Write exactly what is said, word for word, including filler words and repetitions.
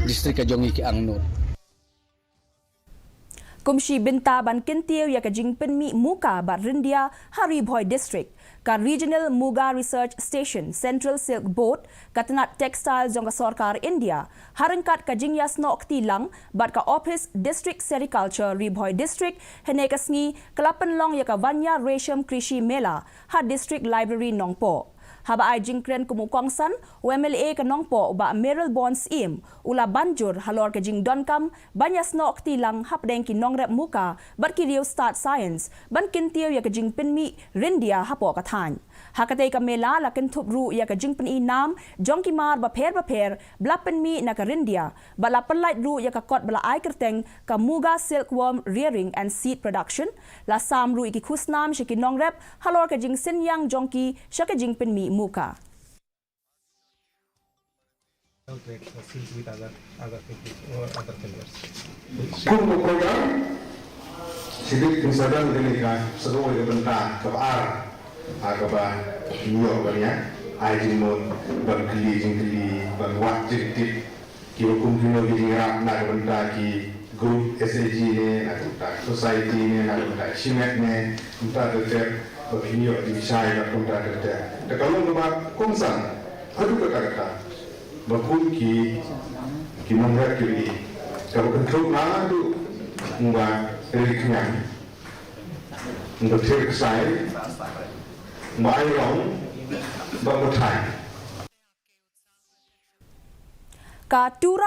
District ka jong ngi ki angnud. Kum shi bynta ban kyntiew ïa ka jingpynmih muka bad ryndia ha Ri Bhoi District, ka Regional Muga Research Station, Central Silk Board, ka tnat textile jong ka sorkar India, ha ryngkat ka jingïasnoh kti lang bad ka Office District Sericulture Ri Bhoi District, hynne ka sngi ka la pynlong ïa ka Vanya Resham Krishi Mela ha District Library Nongpoh. Haba ai jingkren kum u kongsan, u M L A ka Nongpoh u Bah Mayralborn Syiem u la ban jur halor ka jingdonkam ban ïasnoh kti lang hapdeng ki nongrep muka bad ki riewstad science ban kyntiew ïa ka jingpynmih ryndia hapoh ka thaiñ. Ha katei ka mela la kynthup ruh ïa ka jingpyni nam jong ki mar bapher bapher ba la pynmih na ka ryndia, bad la pynlait ruh ïa ka kot ba la ai kyrteng ka Muga Silkworm Rearing and Seed Production. La sam ruh ïa ki khusnam sha ki nongrep halor ka jingsynñiang jong ki sha ka jingpynmih muka. Kum ka program, shi bit kin sa don kane ka, sa kawei ka bynta kaba ar, ha kaba ngi ïoh ban ïa ai jingmut, ban kylli jingkylli, ban wad jingtip, kiba kum kino ki jingïarap na ka bynta ki group S H G ne, na ka bynta society ne, na ka bynta shimet ne, kumta ter ter, ba phin ïoh jingshai bad kumta ter ter. Te ka long kaba kongsan haduh katta katta ba kum ki, ki nongrep kiba ïeit, kaba kynthup haduh, kumba ri khñiang, kumba thier ksai, kumba ai rong, kumba thaiñ. Ka Tura